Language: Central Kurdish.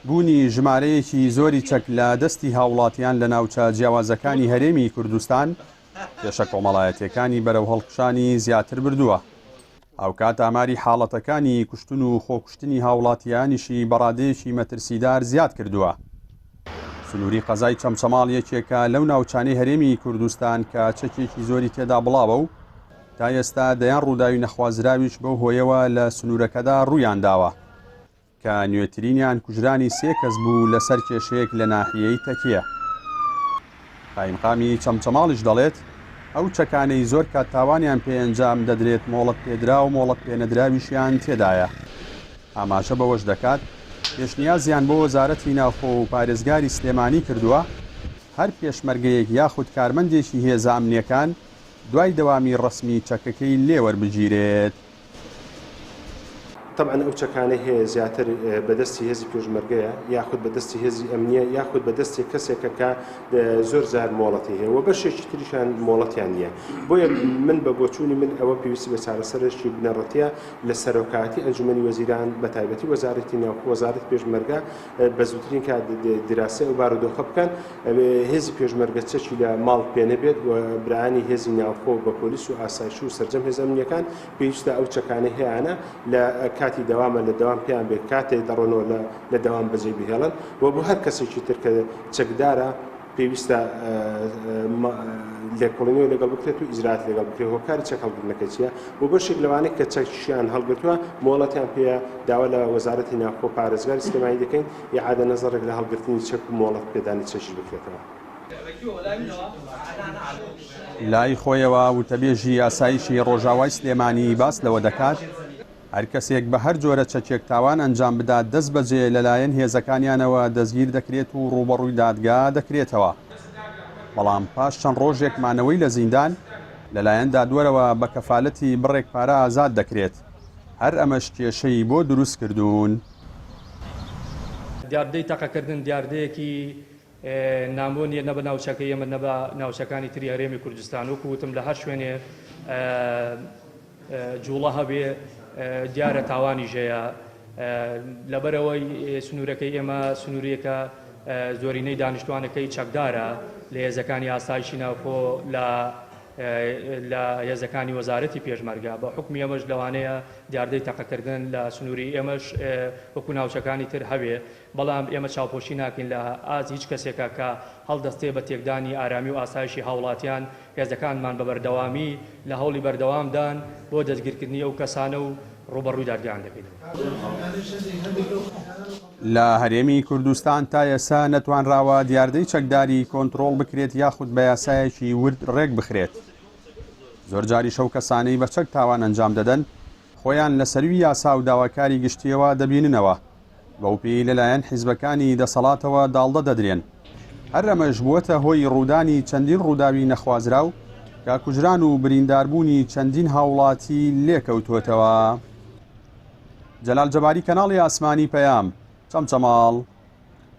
بوونی ژمارەیەکی زۆری چەک لە دەستی هاوڵاتیان لە ناوچە جیاوازەکانی هەرێمی کوردستان، کێشە کۆمەڵایەتییەکانی بەرەو هەڵکشانی زیاتر بردووە. هاوکات ئاماری حاڵەتەکانی کوشتن و خۆکوشتنی هاوڵاتییانیشی بەڕادەیەکی مەترسیدار زیاد کردووە. سنووری قەزای چەمچەماڵ یەکێکە لەو ناوچانەی هەرێمی کوردستان کە چەکێکی زۆری تێدا بڵاوە و تا ئێستا دەیان ڕووداوی نەخوازراویش بەو هۆیەوە لە سنوورەکەدا ڕوویانداوە کە نوێترینیان کوژرانی سێ کەس بوو لەسەر کێشەیەک لە ناحیەی تەکیە. قایمقامی چەمچەماڵیش دەڵێت، ئەو چەکانەی زۆر کات تاوانیان پێ ئەنجام دەدرێت مۆڵەت پێدراو و مۆڵەت پێنەدراویشیان تێدایە. ئاماژە بەوەش دەکات، پێشنیازیان بۆ وەزارەتی ناوخۆ و پارێزگاری سلێمانی کردووە، هەر پێشمەرگەیەک یاخود کارمەندێکی هێزە ئەمنییەکان دوای دەوامی ڕەسمی چەکەکەی لێ وەربگیرێت. تەبعەن ئەو چەکانەی هەیە زیاتر بە دەستی هێزی پێشمەرگەیە یاخود بە دەستی هێزی ئەمنیە یاخود بە دەستی کەسێکە کە زۆر جار مۆڵەتی هەیە و بەشێکی تریشان مۆڵەتیان نییە بۆیە من بە بۆچوونی من ئەوە پێویستی بە چارەسەرێکی بنەڕەتیە لە سەرۆکایەتی ئەنجومەنی وەزیران بە تایبەتی وەزارەتی ناوخۆ وەزارەتی پێشمەرگە بە زووترین کات دیراسەی ئەو بارودۆخە بکەن هێزی پێشمەرگە چەکی لە ماڵ پێ نەبێت و برایانی هێزی ناوخۆ بە پۆلیس و ئاسایش و سەرجەم هێزە ئەمنییەکان پێویستە ئەو چەکانەی هەیانە لە کاتی دەوامە لە دەوام پێیان بێت کاتێ دەڕۆنەوە لە لە دەوام بەجێ بهێڵن و بۆ هەر کەسێکی تر کە چەکدارە پێویستە لێکۆڵینەوەی لەگەڵ بکرێت و ئیجرات لەگەڵ بکرێت هۆکاری چەک هەڵگرتنەکە چییە بۆ بەشێک لەوانەی کە چەکیان هەڵگرتووە مۆڵەتیان پێیە داوا لە وەزارەتی ناوخۆ پارێزگاری سلێمانی دەکەین ئیعادە نەزەڕێک لە هەڵگرتنی چەک و مۆڵەت پێدانی چەکیش بکرێتەوە. لای خۆیەوە وتەبێژی ئاسایشی ڕۆژاوای سلێمانی باس لەوە دەکات، هەر کەسێک بە هەر جۆرە چەکێک تاوان ئەنجام بدات دەستبەجێ لەلایەن هێزەکانیانەوە دەستگیر دەکرێت و ڕووبەڕووی دادگا دەکرێتەوە، بەڵام پاش چەند ڕۆژێک مانەوەی لە زیندان لەلایەن دادوەرەوە بە کەفالەتی بڕێک پارە ئازاد دەکرێت، هەر ئەمەش کێشەی بۆ دروست کردوون. دیاردەی تەقەکردن دیاردەیەکی نامۆ نیە نە بە ناوچەکەی ئێمە نە بە ناوچەکانی تری هەرێمی کوردستان وەکو وتم لە هەر شوێنێ جوڵە هەبێ دیارە تاوانیش هەیە لەبەرەوەی سنوورەکەی ئێمە سنوورێکە زۆرینەی دانیشتوانەکەی چەکدارە لە هێزەکانی ئاسایشی ناوخۆ لە لە هێزەکانی وەزارەتی پێشمەرگە بە حکمی ئەمەش لەوانەیە دیاردەی تەقەکردن لە سنووری ئێمەش وەکو ناوچەکانی تر هەبێ بەڵام ئێمە چاوپۆشی ناکەین لە ئاست هیچ کەسێکا کە هەڵدەستێ بە تێکدانی ئارامی و ئاسایشی هاوڵاتیان، هێزەکانمان بە بەردەوامی لە هەوڵی بەردەوامدان بۆ دەستگیرکردنی ئەو کەسانە و ڕووبەڕووی دادگایان دەکەینەوە. لە هەرێمی کوردستان تا ئێستا نەتوانراوە دیاردەی چەکداری کۆنترۆڵ بکرێت یاخود بە یاسایەکی ورد ڕێکبخرێت. زۆرجاریش ئەو کەسانەی بە چەک تاوان ئەنجام دەدەن خۆیان لە سەروی یاسا و داواکاری گشتییەوە دەبیننەوە، بەوپێیەی لەلایەن حیزبەکانی دەسەڵاتەوە داڵدە دەدرێن. هەر ئەمەش بووەتە هۆی ڕوودانی چەندین ڕووداوی نەخوازراو کە کوژران و برینداربوونی چەندین هاوڵاتی لێکەوتووەتەوە. جەلال جەباری کەناڵی ئاسمانی پەیام، چەمچەماڵ.